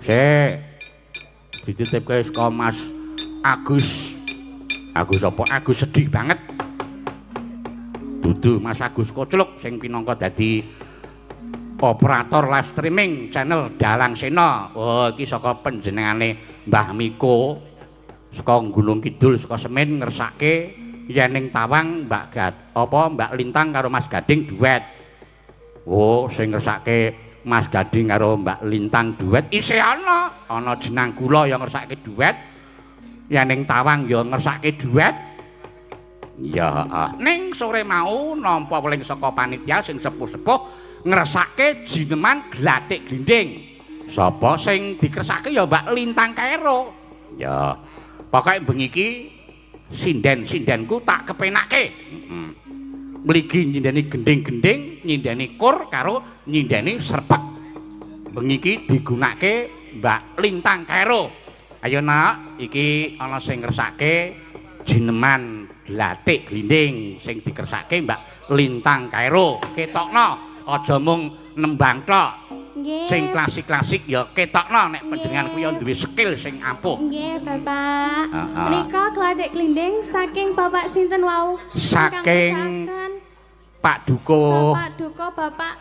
Sik. Dititipke saka Mas Agus. Agus apa? Agus sedih banget. Dudu Mas Agus Kocluk sing pinangka dadi operator live streaming channel Dalang Sena. Oh, iki saka panjenengane Mbah Miko saka Gunung Kidul saka Semin ngersake yen ning Tawang Mbak Gad apa Mbak Lintang karo Mas Gading duet. Oh, sing ngersake Mas Gading karo Mbak Lintang duet isih ana. Ana jenang kula yang ngersake duet. Yen ning Tawang ya ngersake duet. Ya, heeh. Ning sore mau nampa weling saka panitia sing sepuh-sepuh ngersake jineman glathik glinding. Sapa sing dikersake ya Mbak Lintang Kaero. Ya. Pokoke bengi iki sinden-sindenku tak kepenake. Heeh. Mligi nyindeni gending-gending, nyindeni kur karo nyindeni serpek. Bengi iki digunake Mbak Lintang Kaero. Ayo nak, iki ana sing ngersake jineman glathik glinding sing dikersake Mbak Lintang Kaero. Ketokno aja mung nembang tok. Nggih. Sing klasik-klasik ya ketokno nek panjenengan kuwi ya duwe skill sing ampuh. Nggih, Bapak. Heeh. Menika glathik glinding saking Bapak sinten wau? Saking Pak Duko. Bapak Duko, Bapak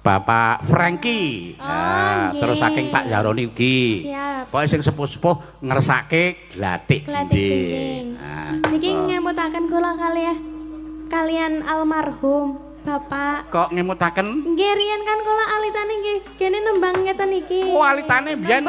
Bapak Franky. Oh, Nah, nggih. terus saking Pak Zaroni ugi. Siap. Pokoke sing sepuh-sepuh ngersake glathik Glathik glinding. glinding. Nah, Niki ngemutaken kula kalih kalian almarhum Bapak. Kok ngemutaken? Nggih, riyen kan kula alitane nggih kene nembang ngeten iki. Oh, alitane biyen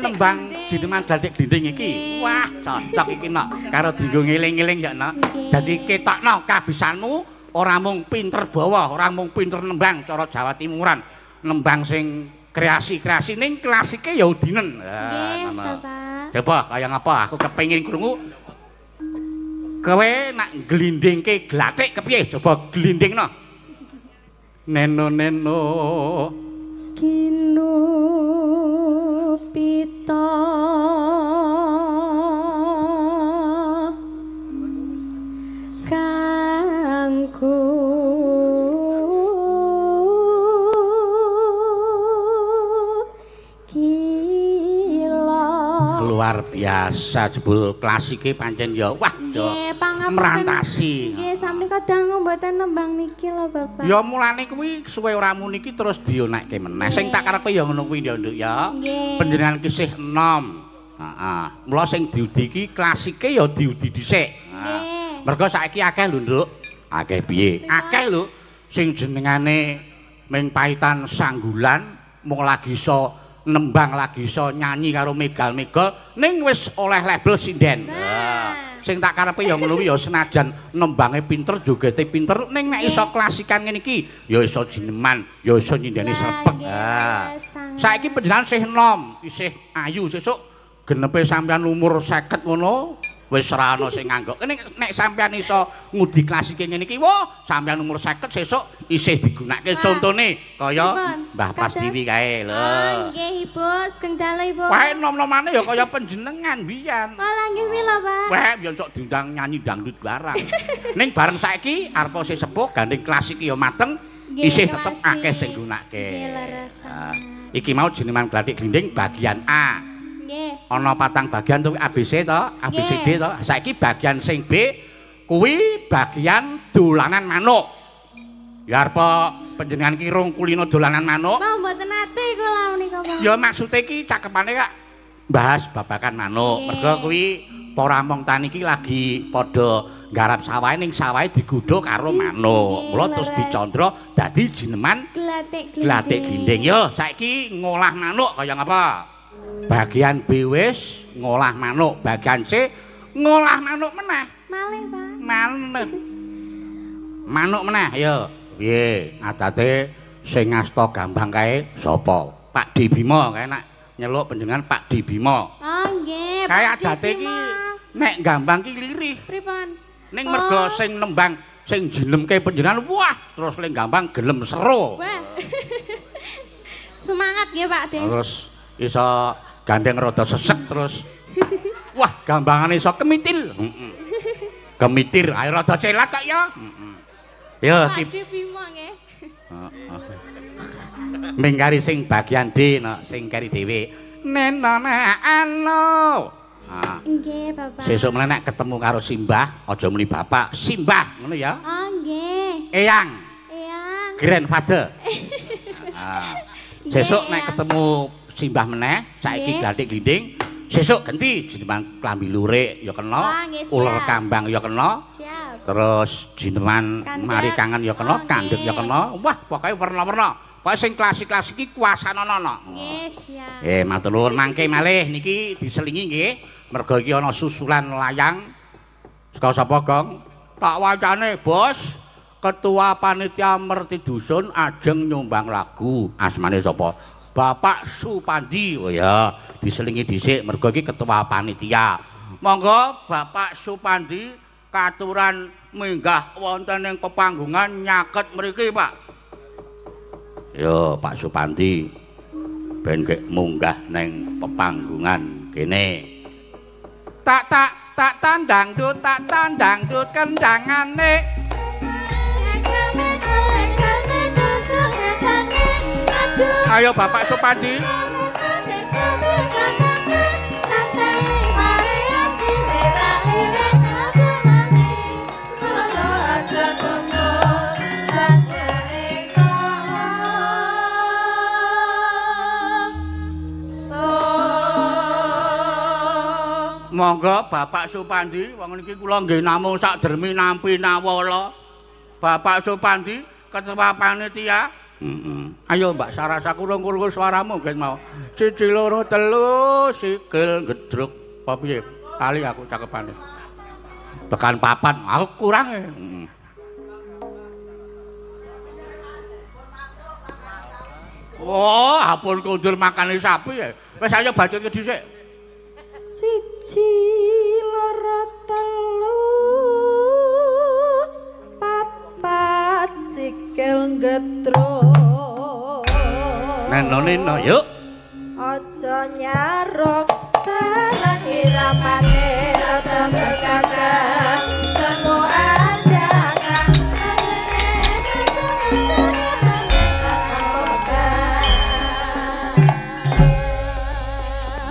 nembang jineman glathik glinding iki. Nggih. Wah, cocok iki nok karo dienggo ngeling-eling ya nok. Nggih. Dadi ketokno kabisanmu ora mung pinter bawa, ora mung pinter nembang cara Jawa Timuran. Nembang sing kreasi-kreasi ning klasike ya udinen. Nggih, Bapak. Coba kaya ngapa aku kepengin krungu kowe nak glindingke glathik kepiye? Coba glindingno. Neno neno Kinu pita kangku gila. Luar biasa jebul klasike pancen ya wah jo merantasi. Nggih, sampeyan dangu mboten nembang niki lho Bapak. Ya mulane kuwi suwe ora muni iki terus dionekke meneh. Sing tak karepe ya ngono kuwi ya Nduk ya. Panjenengan ki isih enom. Heeh. Mula sing diudi iki klasike ya diudi dhisik. Nggih. Mergo saiki akeh lho Nduk. Akeh piye? Akeh lho sing jenengane ming paitan sanggulan mung lagi iso nembang lagi iso nyanyi karo megal-megal ning wis oleh label sinden. Nah. Sing tak karepe ya ngono kuwi ya senajan nembange pinter jogete pinter ning nek iso klasikan ngene iki ya iso jineman, ya iso nyindeni srepek. Nah, saiki panjenengan isih enom, isih ayu, sesuk genepe sampean umur 50 ngono wis ora ana sing nganggok. Nek nek sampean iso ngudi klasike ngene iki, wah, sampean umur 50 sesuk isih digunakake. Contone kaya Mbah Prastiwi kae lho. Oh, nggih Ibu, sugeng dalu Ibu. Wah, enom-nomane ya kaya panjenengan biyen. Malah nggih mila, Pak. Wah, biyen sok diundang nyanyi dangdut barang. Ning bareng saiki arep isih sepuh gandeng klasik ya mateng, isih tetep akeh sing nggunakake. Nggih, leres. Iki mau jineman glathik glinding bagian A. Nggih. Ana patang bagian to ABC to, ABCD to. Saiki bagian sing B kuwi bagian dolanan manuk. Ya arep panjenengan ki rong kulino dolanan manuk. Wah, mboten nate kula menika, Pak. Ya maksude iki cakepane kak bahas babagan manuk. Mergo kuwi para among tani iki lagi padha nggarap sawahe ning sawahe digodho karo manuk. Mula terus dicandra dadi jineman glathik glinding. Glinding. Yo saiki ngolah manuk kaya ngapa? Bagian B wis ngolah manuk, bagian C ngolah manuk meneh. Malih, Pak. Manuk. Manuk meneh yo. Piye adate sing ngasta gambang kae sapa? Pak D Bima kae nek nyeluk panjenengan Pak D Bima. Oh nggih. Kae adate iki nek gambang ki lirih. Pripun? Ning mergo sing nembang sing jilemke panjenengan wah terus ling gambang gelem seru. Wah. Semangat nggih Pak D. Terus iso gandeng rada sesek terus. Wah, gambangane iso kemitil. Heeh. Kemitir, ayo rada celat kok ya. Heeh. Ya Pak D Bima nggih. Heeh. Ming kari sing bagian D no, sing kari dhewe. Nenana ano. Nggih, Bapak. Sesuk meneh nek ketemu karo Simbah, aja muni bapak, Simbah ngono ya. Oh, nggih. Eyang. Eyang. Grandfather. Sesuk nek ketemu Simbah meneh, saiki glathik glinding, sesuk genti jineman klambi lurik ya kena, uler kambang ya kena. Siap. Terus jineman mari kangen ya kena, kandhek ya kena. Wah, pokoke werna-werna. Pokoke sing klasik-klasik iki kuasane ana. Nggih, siap. Matur nuwun mangke malih niki diselingi nggih. Mergo iki ana susulan layang. Saka sapa, Gong? Tak wacane, Bos. Ketua Panitia Merti Dusun ajeng nyumbang lagu. Asmane sapa? Bapak Supandi. Oh ya, diselingi dhisik mergo iki ketua panitia. Monggo Bapak Supandi katuran minggah wonten ing pepanggungan nyaket mriki, Pak. Yo, Pak Supandi ben gek munggah ning pepanggungan kene. Tak tak tak tandang dut tak tandang dut kendangane. Ayo Bapak Supandi. Monggo Bapak Supandi, wong niki kula nggih namung sak dermi nampi nawala. Bapak Supandi, ketua panitia. Ayo Mbak Sarasa kurung-kurung suaramu nggih mau. 1 2 3 sikil gedruk. Apa piye? Kali aku cakepane. Tekan 4, aku kurang. Oh, ampun kondur makane sapi ya. Wis ayo bacutke dhisik. 1 2 3 4 sikil gedruk. Neno neno yuk. Aja nyarok barang iramane rada berkakak semua ajakan.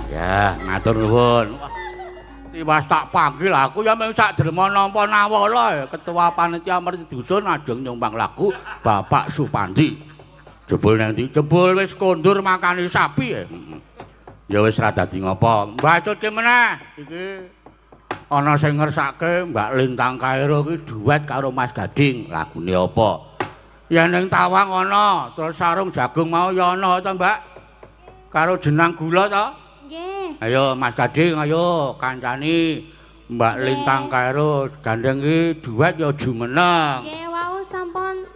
Ya, matur nuwun. Tiwas tak panggil aku ya mung sak derma nampa nawala ketua panitia Merti Dusun ajeng nyumbang lagu Bapak Supandi. Jebul nang ndi? Jebul wis kondur makani sapi ya. Ya wis ra dadi ngopo. Mbacutke meneh iki ana sing ngersake Mbak Lintang Kairo iki duet karo Mas Gading. Lagune apa? Ya ning tawang ana, terus sarung jagung mau ya ana to, Mbak? Karo jenang gula to? Nggih. Ayo Mas Gading, ayo kancani Mbak Lintang Kairo gandeng iki duet ya jumeneng. Nggih, wau sampun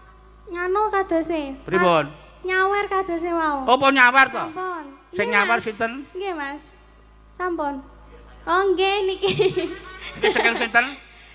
nganu kadose. Pripun? Nyawer kadose wau. Apa nyawer to? Sampun. Sing nyawer sinten? Nggih, Mas. Sampun. Oh nggih niki. Iki saking sinten?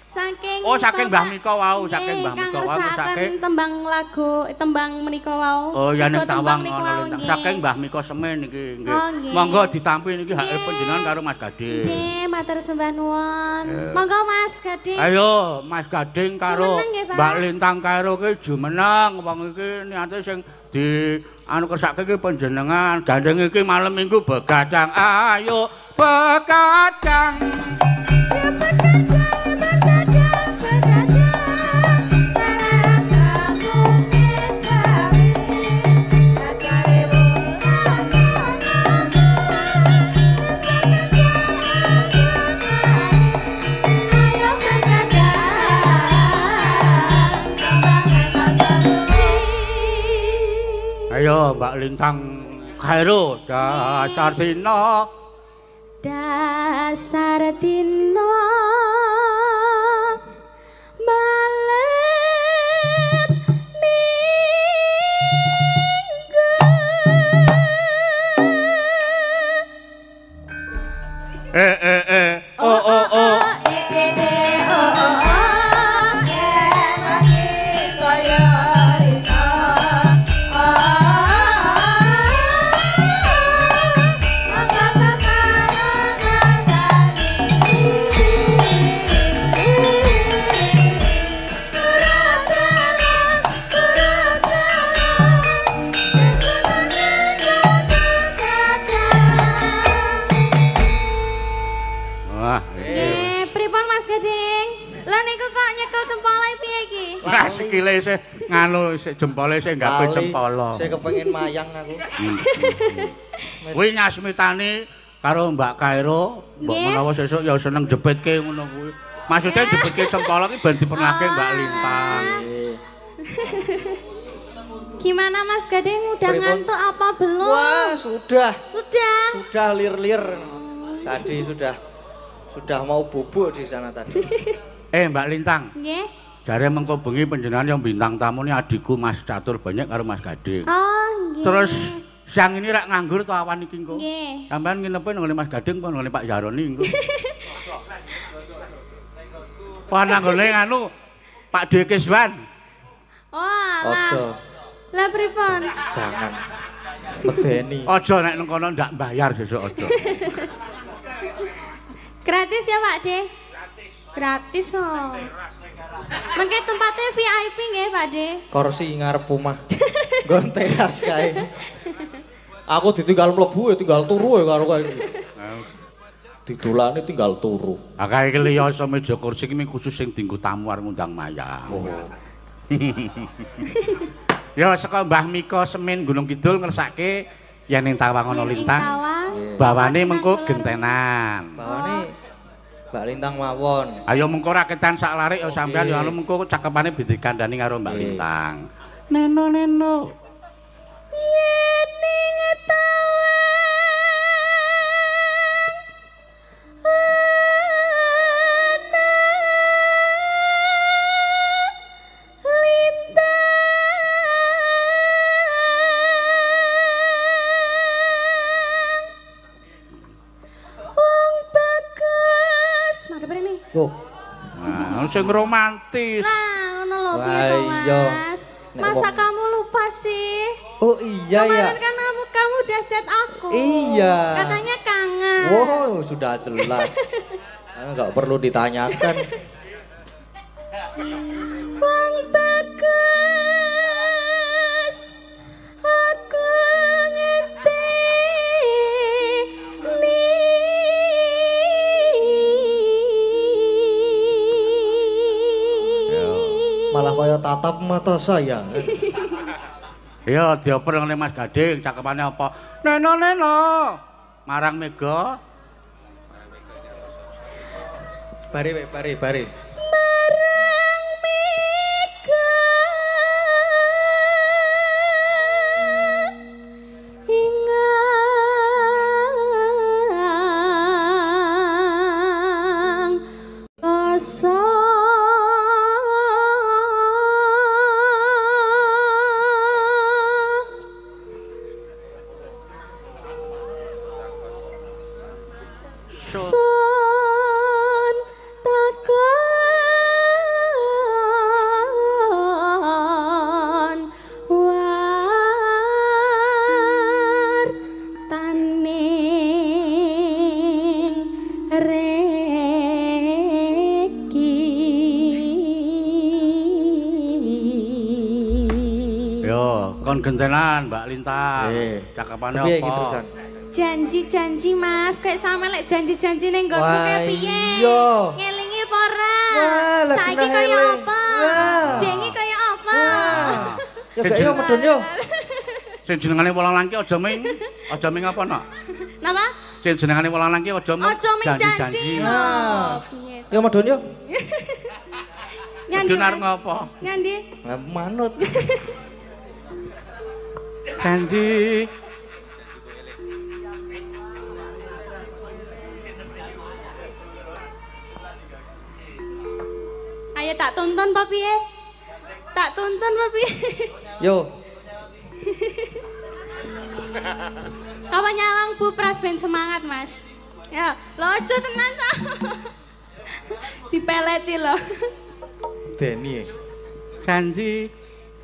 Saking Oh, saking Mbah Miko wau, saking Mbah Miko wau saking tembang lagu, tembang menika wau. Oh, ya ning tawang ana lintang. Saking Mbah Miko semen niki nggih. Monggo ditampi niki hake panjenengan karo Mas Gading. Nggih, matur sembah nuwun. Monggo Mas Gading. Ayo Mas Gading karo Mbak Lintang Kairo ki jumeneng wong iki niate sing di anu kersake iki panjenengan. Gandeng iki malam Minggu begadang. Ayo begadang. Ayo Mbak Lintang Kairo dasar dina dasar dina malam minggu. Eh eh eh oh oh oh eh eh eh oh oh oh. Heeh. Nggih, pripun Mas Gading? Lah niku kok nyekel jempole piye iki? Lah sikile isih nganu isih jempole isih gawe jempolo. Saya kepengin mayang aku. Kuwi nyasmitani karo Mbak Kairo, mbok menawa sesuk ya seneng jepitke ngono kuwi. Maksudnya jepitke cempolo ki ben dipernahke Mbak Lintang. Gimana Mas Gading, udah ngantuk apa belum? Wah, sudah. Sudah. Sudah lir-lir. Tadi sudah mau bubuk di sana tadi. Mbak Lintang. Nggih. Jare mengko bengi panjenengan yang bintang tamune adikku Mas Catur Banyak karo Mas Gading. Oh, nggih. Terus siang ini rak nganggur to awan iki engko. Nggih. Sampeyan nginepe nang ngene Mas Gading apa nang ngene Pak Yaroni engko? Wah nang ngene nganu Pak D Kiswan. Oh, alah. Ojo. Lah pripun? Jangan. Medeni. Aja nek nang kono ndak bayar sesuk aja. Gratis ya Pak De? Gratis. Gratis oh. Mengke tempatnya VIP nggih Pak De. Kursi ngarep omah. Nggon teras kae. Aku ditinggal mlebu ya tinggal turu ya karo kae iki. Didolane tinggal turu. Ah kae iki liya iso meja kursi iki khusus sing dienggo tamu arep ngundang mayang. Oh. Ya saka Mbah Miko Semin Gunung Kidul ngersake yen ing tawang ana lintang. Bawane mengko gentenan. Bawane Mbak Lintang mawon. Ayo mengko raketan sak larik ya sampean ya anu mengko cakepane dikandani karo Mbak Lintang. Neno neno. Yen ing tawang ana lintang wong bagus. Madhep rene. Oh. Nah, sing romantis. Nah, ngono lho piye to, Mas? Masa kamu lupa sih? Oh iya. Kemarin ya. Kan kamu udah chat aku. Iya. Katanya kangen. Wow, sudah jelas. Enggak perlu ditanyakan. Wong bagus aku ngenteni. Malah kaya tatap mata saya. Iya, dioper ngene Mas Gading, cakepane apa? Neno neno. Marang Mega. Bare bare bare. Marang Mega. Ingang rasa son takon war taning reki. Yo, kon gentenan Mbak Lintang. Cakepane Piye iki apa? terusan? Janji-janji Mas, kayak sampe lek janji-janji ning nggonku kayak piye? Iya. Ngelingi apa ora? Saiki kaya apa? Dengi kaya apa? Ya gak yo medun yo. Sing jenengane wong lanang ki aja ming apa nok? Napa? Sing jenengane wong lanang ki aja ming janji-janji. Nah. Yo medun yo. Nyandi. Medun arep ngopo? Nyandi. Manut. Janji. Ayo tak tonton apa piye? Tak tonton apa piye? Yo. Apa nyawang Bu Pras ben semangat, Mas. Ya, lo aja tenan ta. Dipeleti lo. Deni. Janji.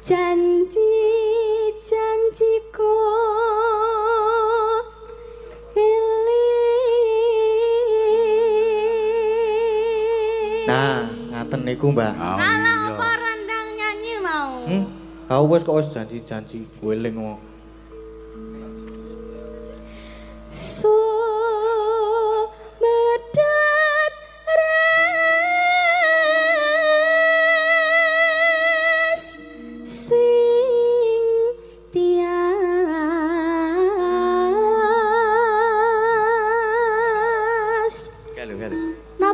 Janji janjiku eling. Nah, ngaten niku, Mbak. Alah apa rendang nyanyi mau? Aku wis kok wis janji-janji eling kok. Sumedhat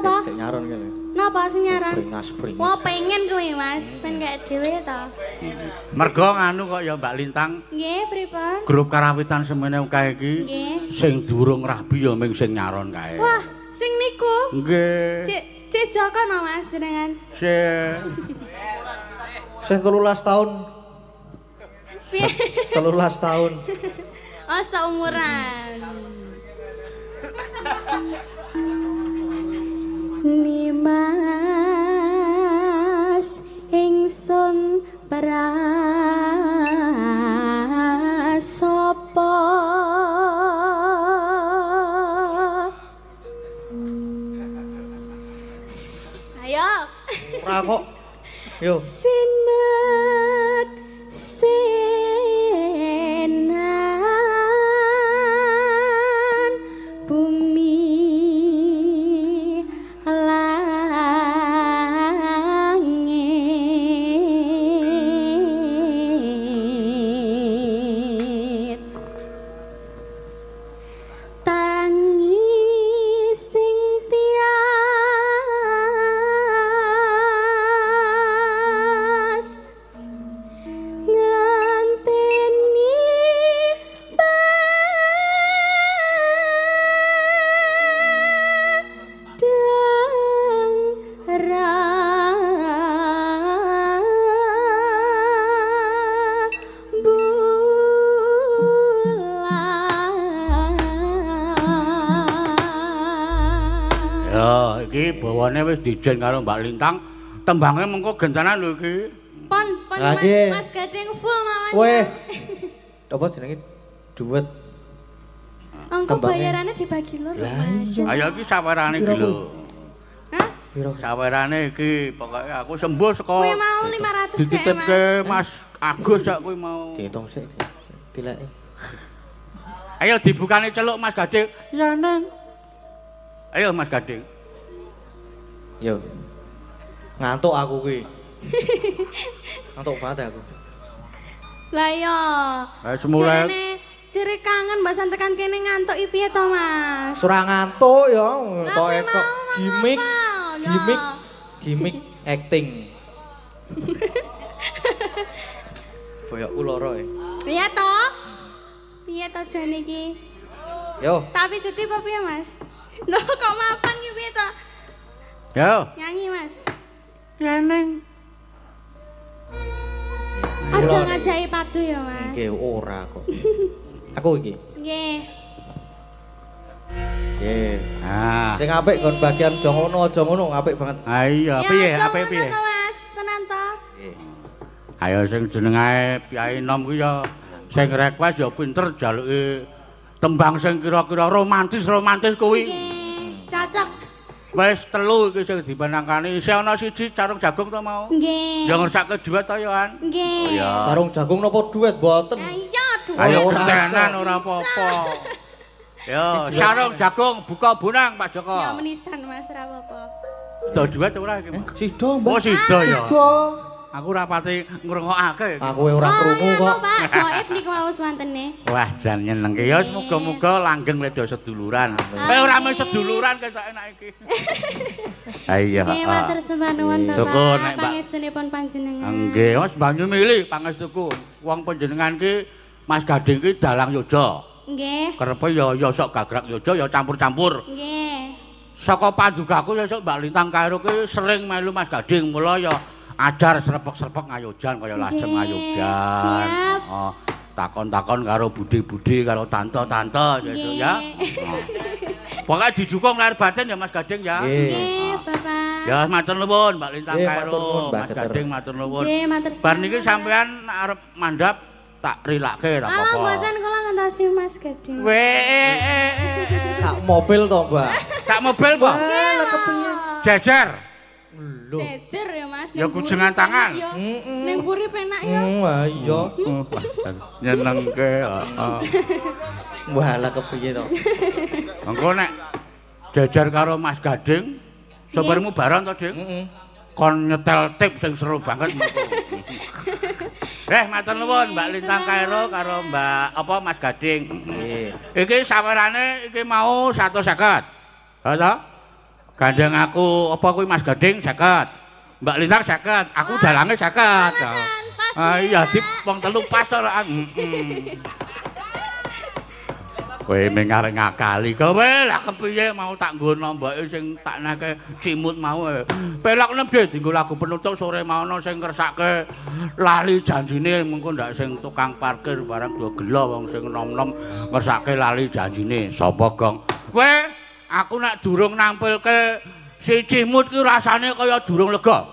Napa? Sing nyaron kene. Napa sing nyaron? Bringas-bringas. Wah, pengen kuwi, Mas. Ben kayak dhewe to. Mergo nganu kok ya Mbak Lintang. Nggih, pripun? Grup karawitan semene kae iki sing durung rabi ya ming sing nyaron kae. Wah, sing niku. Nggih. Cek Joko no Mas jenengan. Sik. Sing 13 tahun. Piye? 13 tahun. Oh, seumuran. Nimas ingsun prasapa ayo ora kok yo sinek senan bumi langit tangi sing tias ngenteni padang rembulan. Ya, iki bawane wis dijen karo Mbak Lintang. Tembange mengko gentenan lho iki. Pon, pon Lah, nggih. Mas Gading full mawon. Weh. Apa jenenge duet? Angko tembangnya. bayarannya dibagi loro, Lah, Mas. iya. Ayo iki sawerane iki lho. Hah? Piro? Sawerane iki pokoke aku sembuh saka Kuwi mau 500 kae, dititipke Mas. Mas Agus sak kuwi mau. Dihitung sik, dileki. Ayo dibukane celuk Mas Gading. Ya neng. Ayo Mas Gading. Yo. Ngantuk aku kuwi. Ngantuk banget aku. Lah iya. Wis mulai Jere kangen mbasan tekan kene ngantuk iki piye to, Mas? Surah ngantuk ya, Lah, kok kuwi etok mau ngomong gimmick, apa? Ya. gimmick, gimmick acting. Boyokku loro ya. Iya to? Piye to jan iki? Yo, Tapi cuti apa piye, Mas? Lho kok mapan iki piye to? Yo. Nyanyi, Mas. Ya neng. Aja ngajaki padu ya, Mas. Nggih ora kok. Aku iki. Nggih. Nggih. Ah. Sing apik nggon bagian aja ngono, aja ngono, apik banget. Ah iya, Ya, piye aja apik ngono piye? to, Mas. Tenan to? Nggih. Ayo sing jenenge Kyai Nom kuwi ya sing request ya pinter jaluke tembang sing kira-kira romantis-romantis kuwi. Nggih, cocok. Wis telu iki sing dipanangkani. Isih ana siji sarung jagung to mau. Nggih. Ya ngersake duet to ya, An. Nggih. Oh, ya. Sarung jagung napa duet mboten? Ya iya, duet. Ayo Ora gentenan iso. ora apa-apa. Yo, sarung jagung buka bonang Pak Joko. Ya menisan Mas ora apa-apa. Do duet ora iki? Sida, Mbak. Oh, sida ya. Sida. Aku ora pati ngrungokake. Aku ora krungu Oh, kok. ngono, Pak. Gaib niku wau swantene. Wah, jan nyenengke. Ya muga-muga langgeng ledo seduluran. Amin. Eh ora mung seduluran ketok enak iki. Ha iya. Nggih, matur sembah nuwun Bapak. Syukur nek Mbak. Pangestunipun panjenengan. Nggih, Mas banyu milih pangestuku. Wong panjenengan ki Mas Gading ki dalang yoja. Nggih. Kerepe ya ya sok gagrak yoja ya campur-campur. Nggih. Saka pandugaku sesuk Mbak Lintang Kairo ki sering melu Mas Gading, mula ya ajar srepek-srepek ngayojan kaya lajeng ngayojan. Siap. Heeh. Takon-takon karo budhe-budhe karo tante-tante sesuk ya. Nggih. Pokoke dijukung lahir batin ya Mas Gading ya. Nggih. Nggih, Bapak. Ya matur nuwun Mbak Lintang Nggih, Kairo, matur nuwun, Mbak Mas Geter. Gading matur nuwun. Nggih, matur Bar niki suwun. sampean arep mandhap tak rilake ra Alah apa-apa. mboten kula ngentasi Mas Gading. Weh. Sak mobil to, Mbak. Sak mobil kok. Wah, lah kepiye? Jejer. Lho. Jejer ya Mas. Ya Ning buri kujengan penak tangan. ya. Ning buri penak ya. Wah iya. Nyenengke, heeh. Wah, lah kepiye to? Engko nek jejer karo Mas Gading, sopirmu bareng to, Ding? Heeh. Kon nyetel tip sing seru banget mengko. Matur nuwun Mbak Lintang Kairo karo Mbak apa Mas Gading. Nggih. Iki sawerane iki mau 150. Ha to? Gandeng aku apa kuwi Mas Gading 50. Mbak Lintang 50, aku dalange 50. Ah iya di wong telu pas to ora. Heeh. Kowe mung arep ngakali kowe lah kepiye mau tak nggo nomboke sing tak nake Cimut mau. Pelok nem dhewe dienggo lagu penutup sore mau ana sing ngersake lali janjine mengko ndak sing tukang parkir barang do gelo wong sing nom-nom ngersake lali janjine. Sapa gong? Kowe aku nek durung nampilke si Cimut ki rasane kaya durung lega.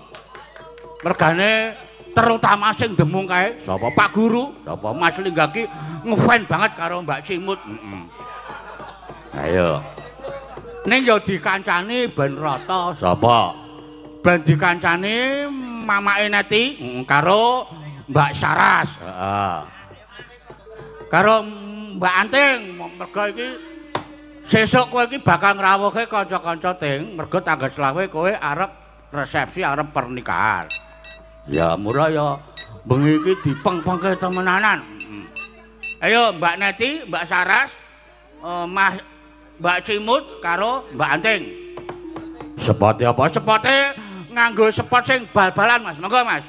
Mergane terutama sing demung kae sapa Pak Guru, sapa Mas Lingga ki ngefan banget karo Mbak Cimut. Heeh. Ayo. Ning ya dikancani ben rata sapa? Ben dikancani mamake Neti karo Mbak Saras. Heeh. Karo Mbak Anting, mergo iki sesuk kowe iki bakal ngrawuhke kanca-kanca ting, mergo tanggal 25 kowe arep resepsi, arep pernikahan. Ya murah ya bengi iki dipeng-pengke temenanan. Ayo Mbak Neti, Mbak Saras, Mas Mbak Cimut karo Mbak Anting. Sepote apa? Sepote nganggo sepot sing bal-balan, Mas. Monggo, Mas.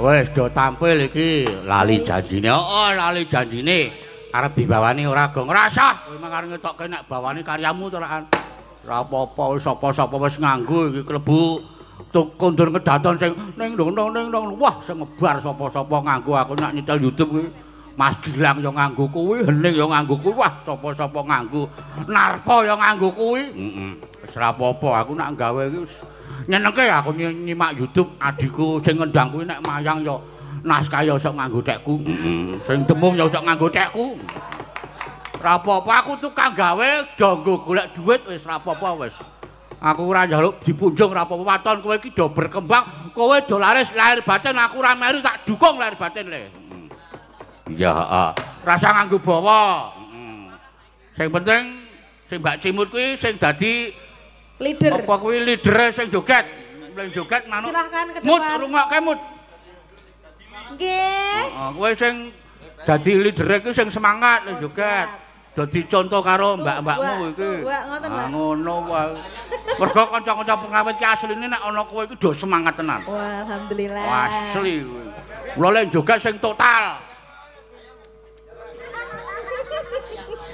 Wis do tampil iki lali janjine. Oh, lali janjine. Arep dibawani ora gong. Rasah kowe mung arep ngetokke nek bawani karyamu to rakan. Ora apa-apa wis sapa-sapa wis nganggo iki klebu kondur kedaton sing ning dong ning dong. Wah, sing ngebar sapa-sapa nganggo aku nek nyetel YouTube kuwi. Mas Gilang yo nganggo kuwi, Hening yo nganggo kuwi. Wah, sapa-sapa nganggo. Narpa yo nganggo kuwi. Heeh. Wis ora apa-apa aku nek gawe iki nyenengke aku nyimak YouTube adikku sing ngendang kuwi nek mayang ya naskah ya sok nganggo tekku. Heeh. Sing demung ya sok nganggo tekku. Ora apa-apa aku tukang gawe do nggo golek dhuwit wis ora apa-apa wis. Aku ora njaluk dipunjung ora apa-apa waton kowe iki do berkembang, kowe do laris lahir batin aku ora melu tak dukung lahir batin le. Iya, heeh. Rasa nganggo bawa. Heeh. Sing penting sing Mbak Cimut kuwi sing dadi leader. Apa kuwi leadere sing joget? Sing joget manuk. Silahkan ke depan. Mut rungokke mut. Nggih. Heeh, kowe sing dadi leadere kuwi sing semangat nek joget. Dadi contoh karo mbak-mbakmu iki. Mbak ngoten, Mbak. Ngono wae. Mergo kanca-kanca pengawet ki asline nek ana kowe iki do semangat tenan. Wah, alhamdulillah. Asli kuwi. Mula lek joget sing total.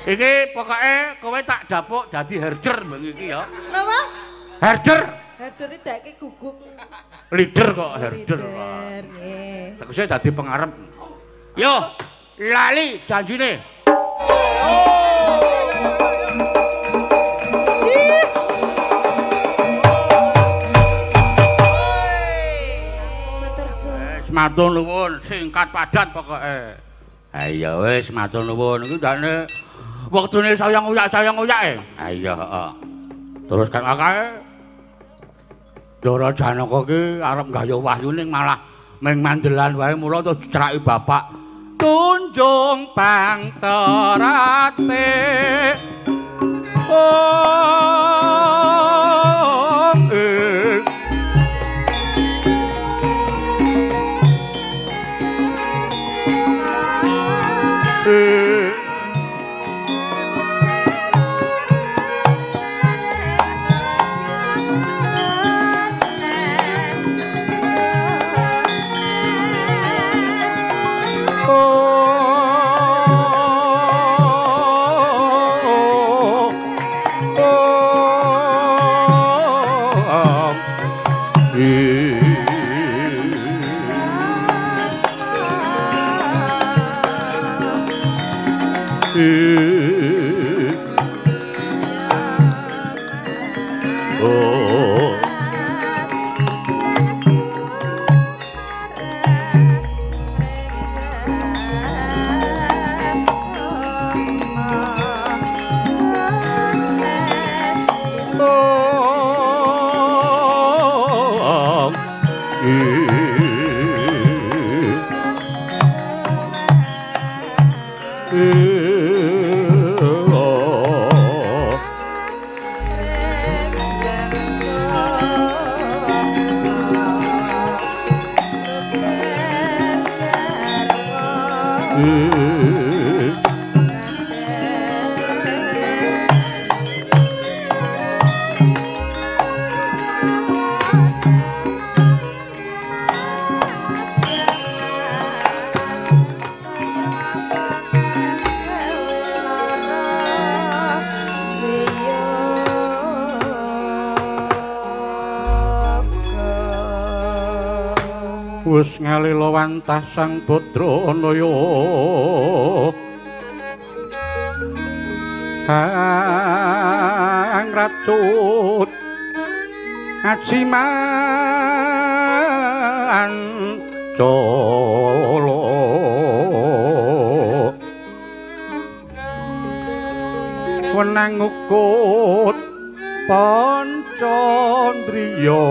Iki pokoke kowe tak dapuk dadi herder bengi iki ya. Napa? Herder. Herder iki dake gugup. Leader kok herder. Leader, nggih. Tegese dadi pengarep. Yo, lali janjine. Wis matur nuwun, singkat padat pokoke. Ha iya wis matur nuwun iki jane wektune sayang uyak-sayang uyake. Ha iya heeh. Terus kan akeh Ndara Janaka ki arep nggayuh wahyu ning malah ming mandelan wae mula terus diceraki bapak. Tunjung pangterate. Oh, eh. Oh. Wis ngalila wantah Sang Badranaya hang racut ajiman colo wenang ukut pancandriya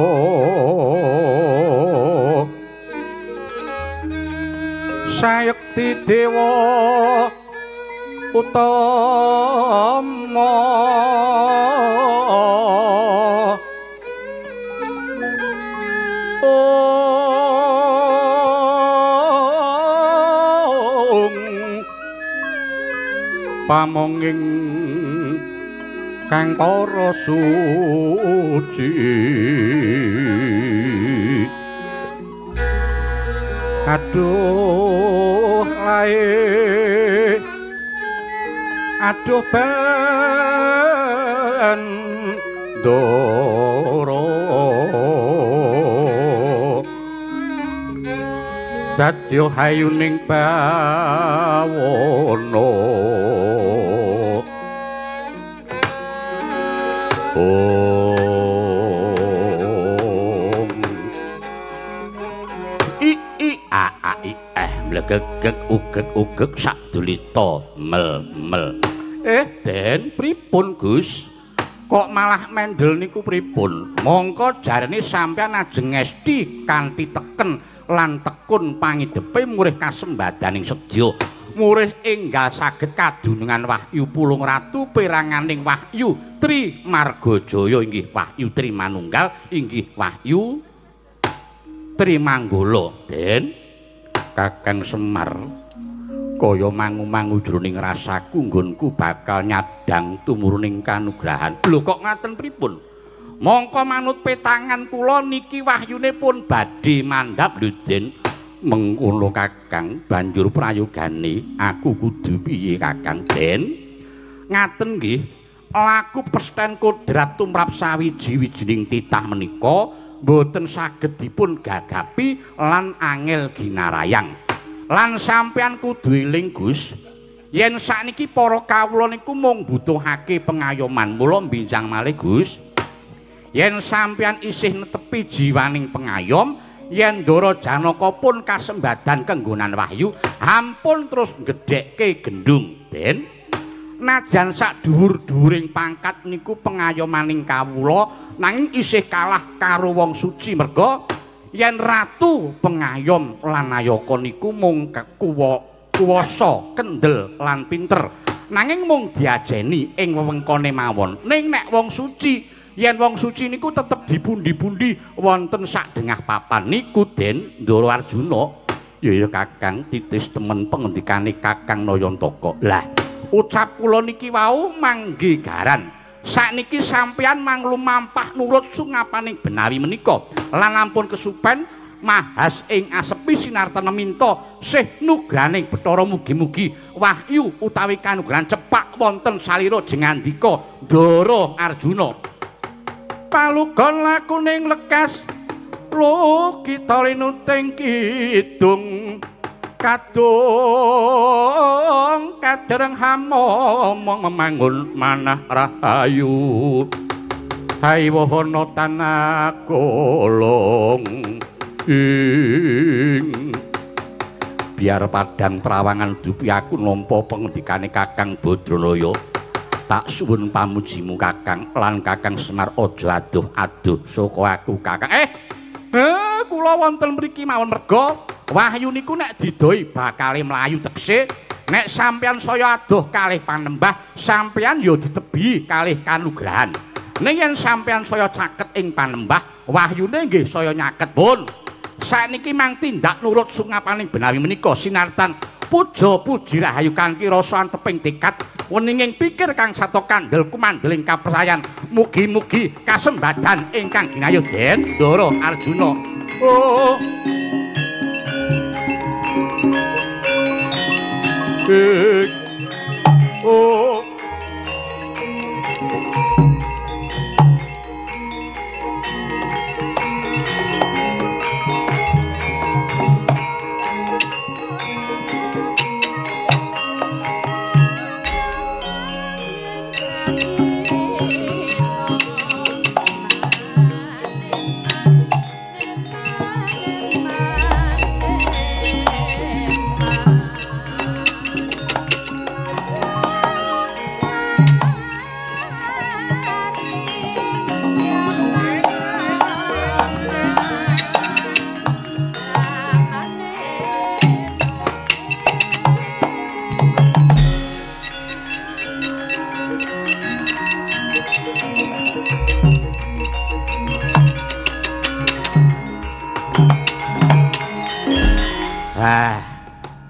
sayekti dewa utama ong pamonging kang para suci. Aduh lae, aduh bendoro dadya hayuning bawana. Om I I A A I eh mlegegeg ugeg ugeg sadulita mel mel. Den pripun Gus? Kok malah mendel niku pripun? Mongko jarene sampeyan ajeng ngesti kanthi teken lan tekun pangidepe murih kasembadaning sedya. Murih enggal saged kadunungan wahyu Pulung Ratu peranganing wahyu Tri Margajaya inggih wahyu Tri Manunggal inggih wahyu Tri Manggala. Den Kakang Semar kaya mangu-mangu jroning rasaku nggonku bakal nyadang tumuruning kanugrahan. Lho kok ngaten pripun? Mongko manut petangan kula niki wahyune pun badhe mandhap lho Den. Mengkono Kakang banjur prayogane aku kudu piye Kakang? Den ngaten nggih, laku pesten kodrat tumrap sawiji-wijining titah menika mboten saged dipun gagapi lan angel ginarayang. Lan sampeyan kudu eling Gus, yen sakniki para kawula niku mung butuhake pengayoman. Mula mbinjang malih Gus, yen sampeyan isih netepi jiwaning pengayom, yen Ndara Janaka pun kasembadan kenggonan wahyu, ampun terus ngedhekke gendung. Den najan sak dhuwur-dhuwuring pangkat niku pengayomaning kawula nanging isih kalah karo wong suci, merga yen ratu pengayom lan nayaka niku mung kuwasa kendel lan pinter, nanging mung diajeni ing wewengkone mawon. Ning nek wong suci, yen wong suci niku tetep dipundi-pundi wonten sak dengah papan niku. Den Ndara Arjuna, ya ya Kakang titis temen pengendikane Kakang Nayantaka. Lah ucap kula niki wau manggi garan. Sakniki sampeyan manglumampah nurut sungapaning benawi menika lan ampun kesupen mahas ing asepi sinartana minta sih nugraning Bathara mugi-mugi wahyu utawi kanugrahan cepak wonten salira jengandika Ndara Arjuna. Palugon lakuning lekas lukita linuting kidung kadung kadereng hamomong memangun manah rahayu hai wahana tanah kolong ing biar padang trawangan dupi aku nampa pengendikane Kakang Badranaya. Tak suwun pamujimu Kakang lan Kakang Semar aja aduh-aduh saka aku Kakang. Kula kula wonten mriki mawon merga wahyu niku nek didoi bakale mlayu tegese nek sampeyan saya adoh kalih panembah sampeyan ya ditebihi kalih kanugrahan. Ning yen sampeyan saya caket ing panembah wahyune nggih saya nyaket pun. Sakniki mang tindak nurut sungapaning benawi menika sinartan puja puji rahayu kanthi rasa anteping tekad weninging pikir kang sato kandel kumandeling kapercayan mugi-mugi kasembadan ingkang ginayuh Den Ndara Arjuna. Oh. Oh.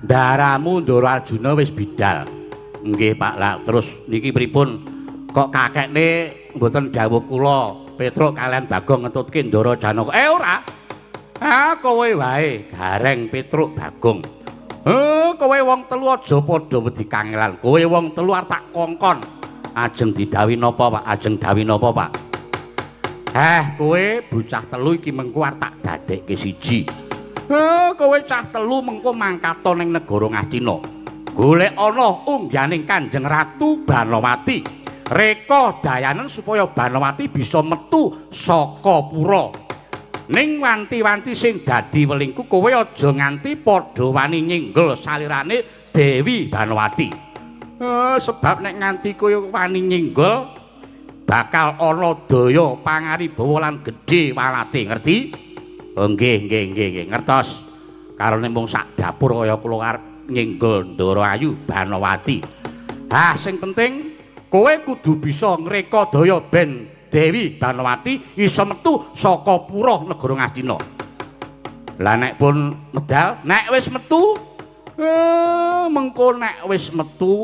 Daramu Ndara Arjuna wis bidal. Nggih Pak. Lah terus niki pripun? Kok kakekne mboten dawuh kula Petruk kalian Bagong ngetutke Ndara Janaka? Eh ora. Ah kowe wae Gareng Petruk Bagong. Kowe wong telu aja padha wedi kangelan. Kowe wong telu arep tak kongkon. Ajeng didhawuhi napa Pak? Ajeng dawuhi napa Pak? Kowe bocah telu iki mengko arep tak dadekke siji. Kowe cah telu mengko mangkata ning negara Ngastina. Golek ana ungganing Kanjeng Ratu Banowati. Reka dayanen supaya Banowati bisa metu saka pura. Ning wanti-wanti sing dadi welingku kowe aja nganti padha wani nyinggol salirane Dewi Banowati. Sebab nek nganti kowe wani nyinggol bakal ana daya pangaribawa lan gedhe walate, ngerti? Oh, nggih nggih nggih nggih ngertos. Karone mung sak dapur kaya kula arep nyinggol Ndara Ayu Banowati. Ah sing penting kowe kudu bisa ngreka daya ben Dewi Banowati iso metu saka pura negara Ngastina. Lah nek pun medal, nek wis metu mengko nek wis metu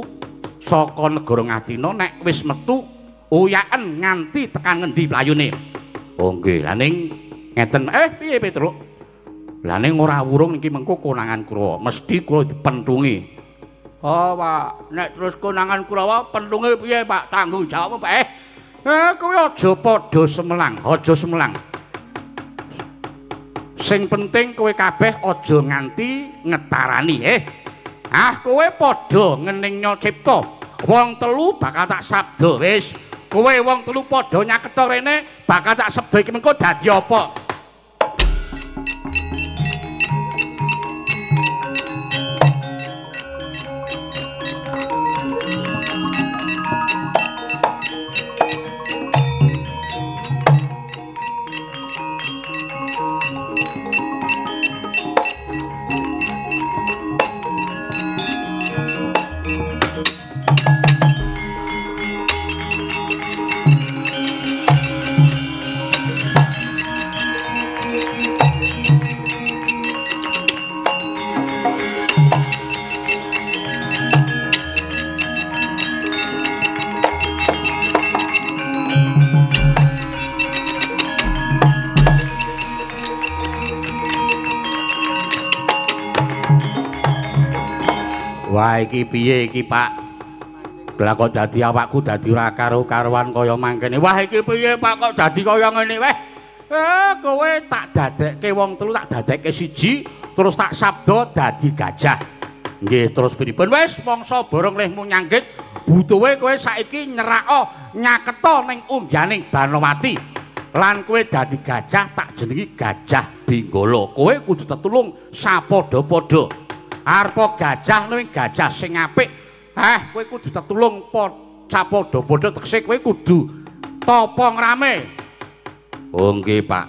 saka negara Ngastina, nek wis metu uyaken nganti tekan ngendi playune. Oh nggih, lah ning ngeten, piye Petruk? Lah ning ora wurung niki mengko konangan Kurawa, mesti kula dipentungi. Oh, Pak, nek terus konangan Kurawa pentunge piye, Pak? Tanggung jawab, Pak. Kowe aja padha semelang, aja semelang. Sing penting kowe kabeh aja nganti ngetarani, Ah, kowe padha ngeningnya cipta. Wong telu bakal tak sabda wis. Kowe wong telu padha nyaketa rene, bakal tak sabda iki mengko dadi apa? Wah iki piye iki Pak? Lah kok dadi awakku dadi ora karo-karuan kaya mangkene. Wah iki piye Pak kok dadi kaya ngene weh? Kowe tak dadekke wong telu, tak dadekke siji, terus tak sabda dadi gajah. Nggih, terus pripun? Wis mangsa borong lehmu nyanggit, butuhe kowe saiki nyerako nyaketa ning ungganing Banowati. Lan kowe dadi gajah tak jenengi Gajah Benggala. Kowe kudu tetulung sapadha-padha. Arpa gajah ning gajah sing apik. Kowe kudu tetulung sapadha-padha tegese kowe kudu tapa ngrame. Oh nggih, Pak.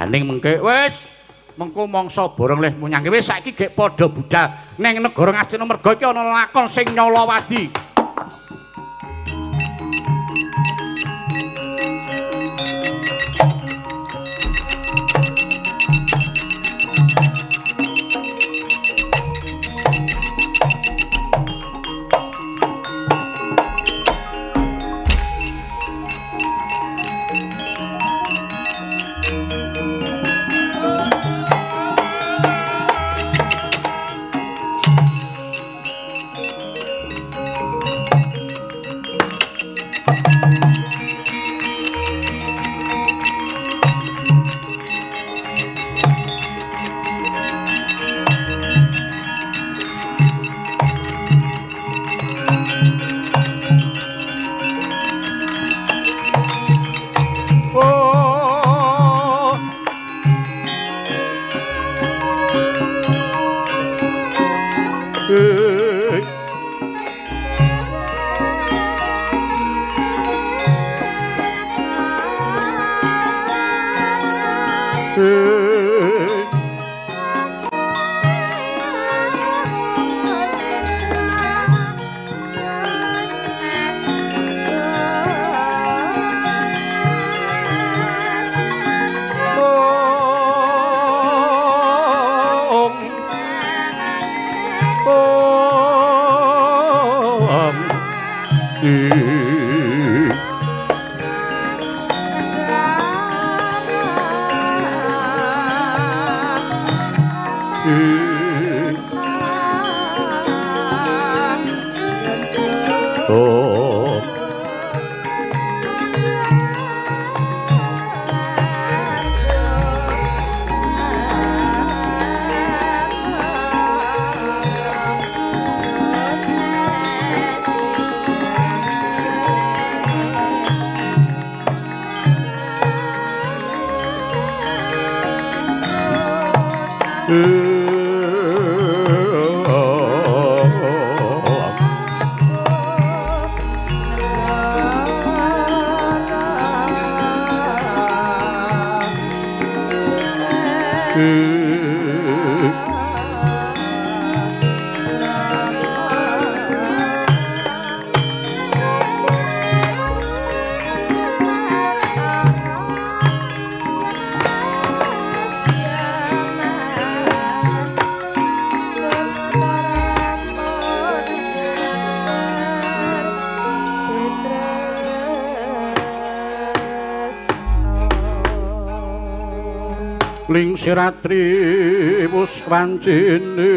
Ha ning mengke wis Mengko mangsa borong leh munyangke. Wis saiki gek padha budal ning negara Ngastina merga iki ana lakon sing nyalawadi. Lingsiratri wus wancine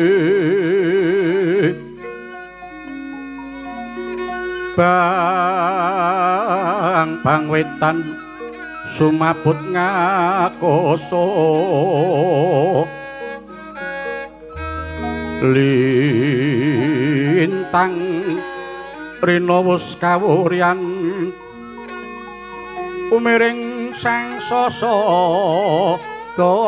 bang bang wetan sumabut ngakoso lintang rina wus kawuryan umiring sang sasa Dara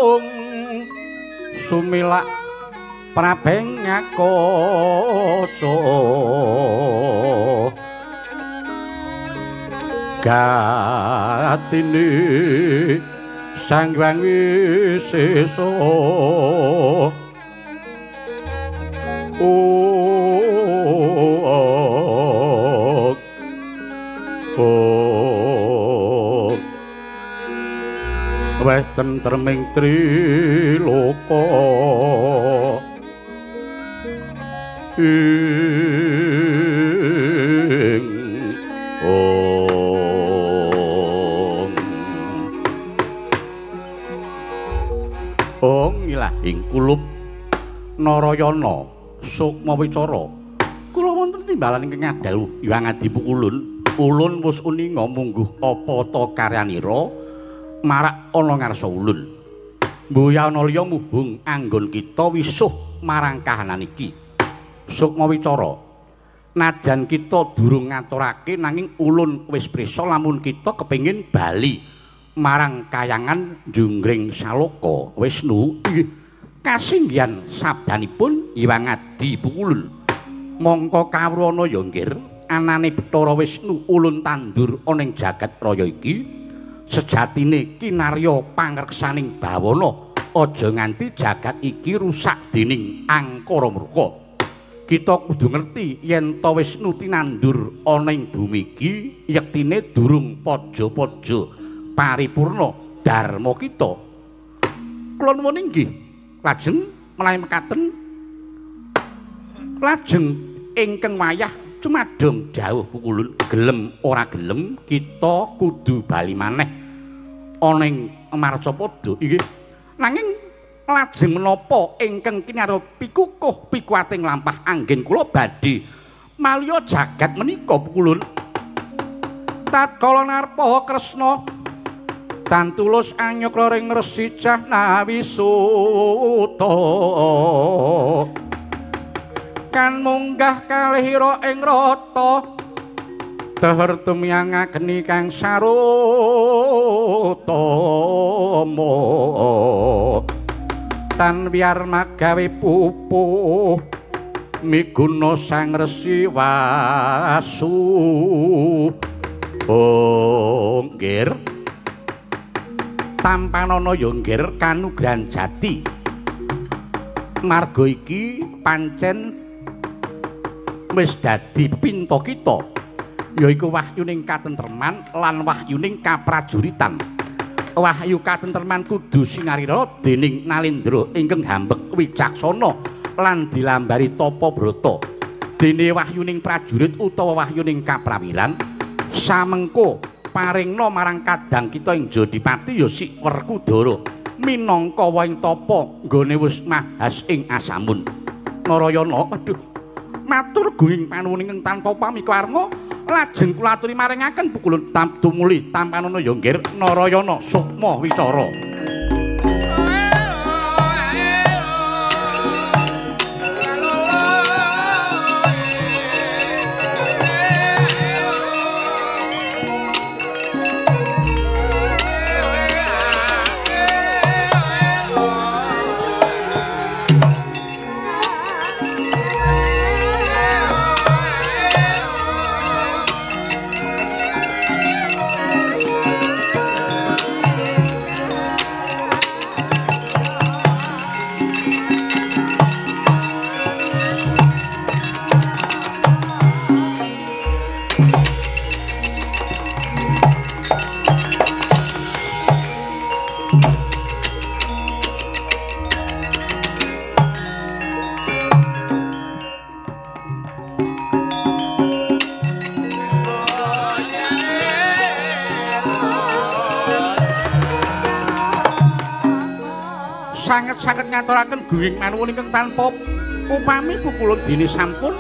Om sumilak prabeng ngakoso gatine Sang Hyang Wisesa. Weh tentreming triloka ing ong ong ilahing kulup Narayana sukma wicara kula wonten timbalan ingkang ngadhawuh Hyang Adi Pukulun. Ulun wis uninga mungguh apa ta karyanira marak ana ngarsa ulun. Mbuya ana liya mubung anggon kita wisuh marang kahanan iki. Sukma wicara najan kita durung ngaturake nanging ulun wis prisa lamun kita kepengin bali marang kayangan Junggring Saloka Wisnu. Kasinggihan sabdanipun Hyang Adi Pukulun. Mongko kawruhana ya nggir anane Bathara Wisnu ulun tandur ana ing jagat raya iki sejatine kinarya pangreksaning bawana aja nganti jagat iki rusak dening angkara murka. Kita kudu ngerti yen ta Wisnu tinandur ana ing bumi iki yektine durung paja-paja paripurna dharma kita. Kula nuwun inggih lajeng menawi mekaten lajeng ingkang wayah cumadong jauh pukulun gelem ora gelem kita kudu bali maneh ana ing Marcapada inggih. Nanging lajeng menapa ingkang kinarya pikukuh pikuwating lampah anggen kula badhe malya jagat menika pukulun. Tatkala narpa Kresna tan tulus anyakra ring Resi Jahnawi Suta kan munggah kalih ira ing rata teher tumyang agni kang sarutama tan wiyar magawe pupuh miguna Sang Resi Wasu. Oh nggir tampanana ya nggir kanugrahan jati marga iki pancen wis dadi pinta kita yaiku wahyuning katentreman lan wahyuning kaprajuritan. Wahyu katentreman kudu sinarira dening Nalendra ingkang hambek wicaksana lan dilambari tapa brata. Dene wahyuning prajurit utawa wahyuning kaprawiran samengko paringna marang kadang kita ing Jodipati ya si Werkudara minangka waing tapa nggone wis mahas ing asamun. Narayana aduh matur gunging panuwun ingkang tanpa pamikawarma lajeng kula aturi maringaken pukulun tumuli tampanana ya nggir Narayana sukma wicara. Sanget-sanget ngaturaken gunging panuwun ingkang tanpa upami pukulun dene sampun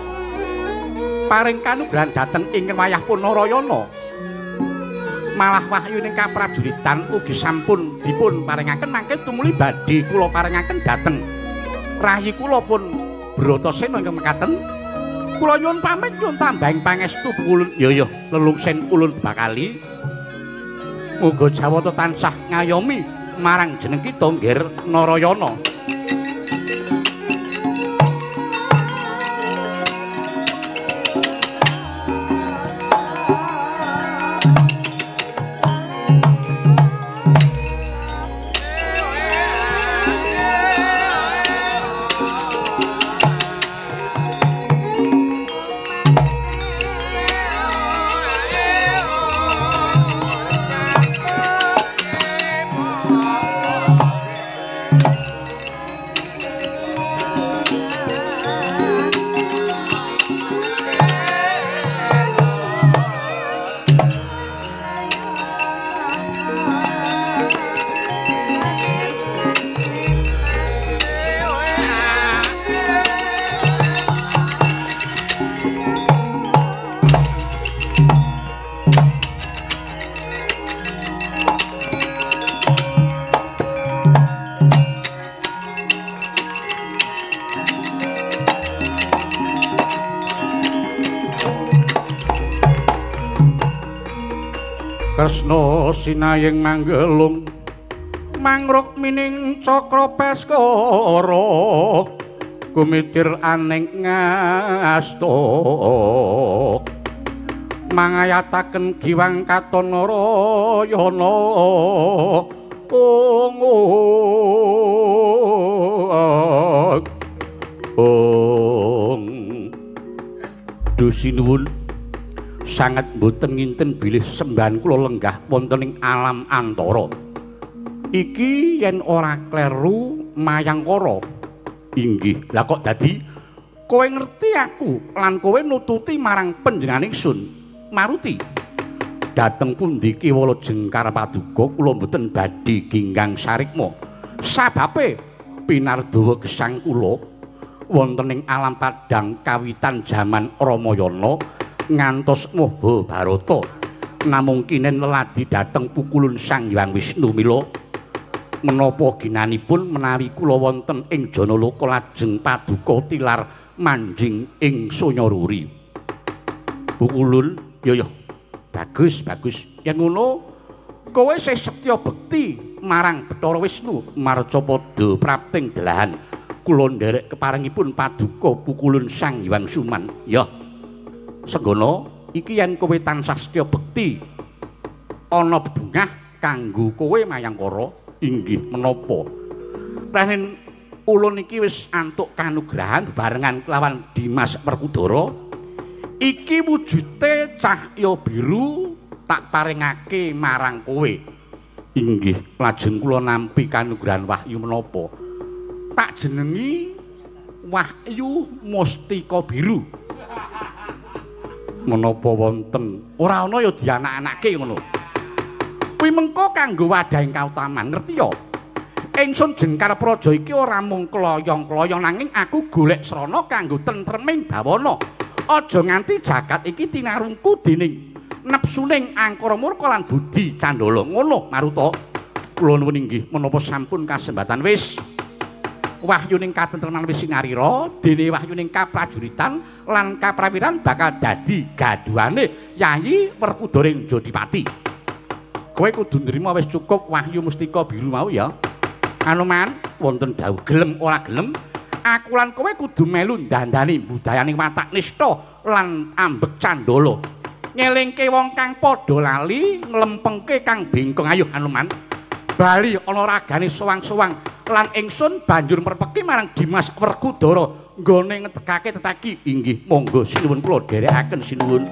paring kanugrahan dhateng ingkang wayah pun Narayana. Malah wahyuning kaprajuritan ugi sampun dipun paringaken mangke tumuli badhe kula paringaken dhateng rayi kula pun Bratasena ingkang mekaten. Kula nyuwun pamit nyuwun tambahing pangestu pukulun ya ya lelungsen ulun bakali. Muga Jawata tansah ngayomi marang jeneng kita nggir Narayana. Kresna sinayeng manggelung mangruk mining cakra baskara kumitir aning ngasta Mangayataken giwang katon Narayana. Ong. Duh sinuwun sanget mboten nginten bilih sembahan kula lenggah wonten ing alam antara. Iki yen ora kleru Mayangkara. Inggih. Lah kok dadi kowe ngerti aku lan kowe nututi marang panjenengan ingsun Maruti. Dhateng pundi Kewala Jengkar Paduka kula mboten badhe ginggang sarikma. Sababe pinardawa gesang kula wonten ing alam padhang kawitan jaman Ramayana ngantos Mahabharata. Namung kinen leladi dhateng pukulun Sang Hyang Wisnu mila menapa ginanipun menawi kula wonten ing Janaloka lajeng paduka tilar manjing ing Sanyaruri. Pukulun, yo yo. Bagus, bagus. Yen ngono kowe isih setya bekti marang Bathara Wisnu marca padha prapting delahan. Kula nderek keparengipun paduka pukulun Sang Hyang Suman. Ya. Senggono iki yen kowe tansah setya bekti ana bebungah kanggo kowe Mayangkara. Inggih menapa? Ranen ulun iki wis antuk kanugrahan bebarengan kelawan Dimas Werkudara. Iki wujude cahya biru tak paringake marang kowe. Inggih, lajeng kula nampi kanugrahan wahyu menapa? Tak jenengi Wahyu Mustika Biru. Menapa wonten? Ora ana ya dianak-anake ngono. Kuwi mengko kanggo wadhahing kautaman, ngerti ya? Ingsun Jengkar Praja iki ora mung kloyong-kloyong nanging aku golek srana kanggo tentreming bawana. Aja nganti jagat iki tinarungku dening nepsuning angkara murka lan budi candala. Ngono Maruta. Kula nuwun inggih menapa sampun kasembatan wis. Wahyuning katentreman wis sinarira, dene wahyuning kaprajuritan lan kaprawiran bakal dadi gaduhane Yayi Werkudara ing Jodipati. Kowe kudu nrima wis cukup wahyu mustika biru mau ya. Anoman wonten dawuh gelem ora gelem, aku lan kowe kudu melu ndandani budayaning watak nista lan ambek candala. Ngelingke wong kang padha lali, nglempengke kang bengkong. Ayo Anoman. Bali ana ragane sowang-sowang lan ingsun banjur merpeki marang Dimas Werkudara nggone ngedekake teteki. Inggih monggo sinuwun kula dherekaken sinuwun.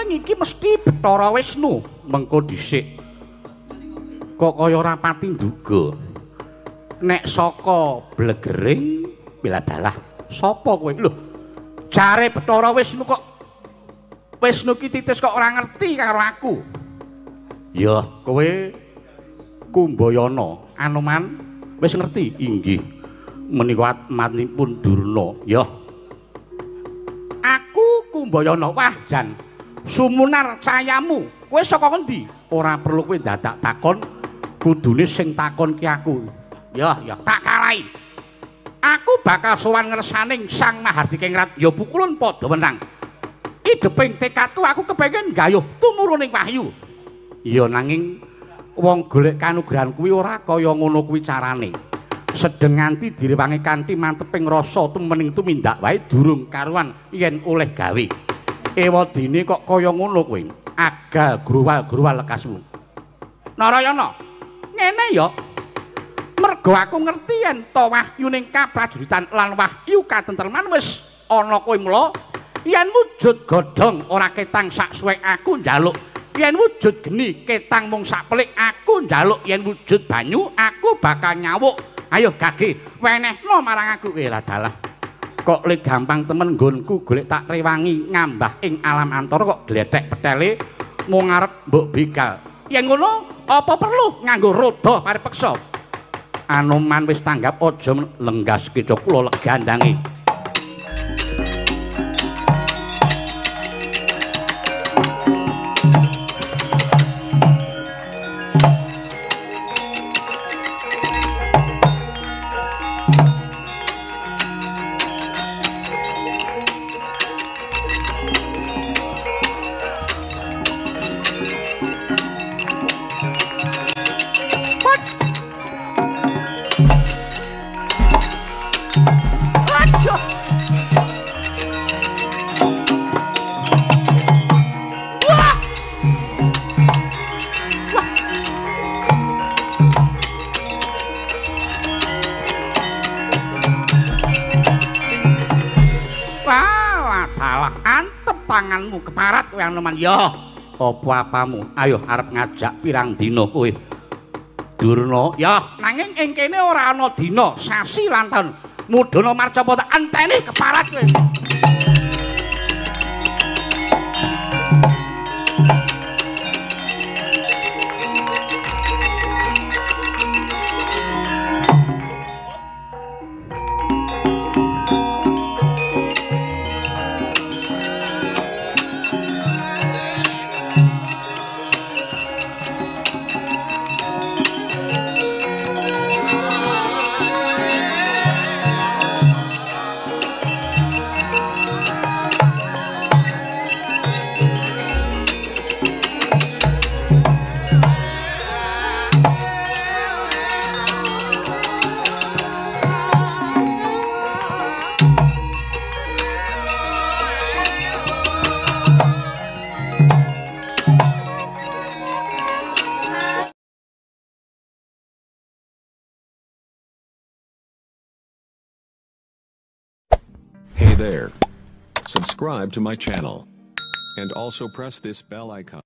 Iki mesti Bathara Wisnu mengko dhisik. Kok kaya ora pati nduga. Nek saka blegering biladalah sapa kowe? Lho, jare Bathara Wisnu kok Wisnu ki titis kok ora ngerti karo aku. Ya, kowe Kumbayana, Anoman wis ngerti. Inggih. Menika atmanipun Durna. Ya. Aku Kumbayana. Wah, jan sumunar cayamu. Kowe saka ngendi? Ora perlu kowe dadak takon, kudune sing takon ki aku. Ya, ya, tak kalahi. Aku bakal sowan ngersaning Sang Mahardika Ing. Ya pukulun padha wenang. Ideping tekadku aku kepengin gayuh tumuruning wahyu. Ya nanging wong golek kanugrahan kuwi ora kaya ngono kuwi carane. Sedeng nganti direwangi kanthi manteping rasa tumening tumindak wae durung karuan yen oleh gawe. Ewadene kok kaya ngono kowe. Agal gruwal-gruwal lekasmu. Narayana, ngene ya. Mergo aku ngerti yen to wahyuning kaprajuritan lan wahyu katentreman wis ana kowe mula yen wujud godhong ora ketang sak suwek aku njaluk, yen wujud geni ketang mung sak pelik aku njaluk, yen wujud banyu aku bakal nyawuk. Ayo gage wenehno marang aku. Kowe dalah kok le gampang temen nggonku golek tak rewangi ngambah ing alam antara kok gledhek petele mung arep mbok begal. Yen ngono apa perlu nganggo roda paripeksa? Anoman wis tanggap aja lenggas keca kula legandange. Tanganmu keparat kowe Anoman. Ya, apa apamu? Ayo arep ngajak pirang dina kowe. Durna, ya, nanging ing kene ora ana dina, sasi lan taun. Mudhana marcapa tak enteni keparat kowe. Hey there. Subscribe to my channel. And also press this bell icon.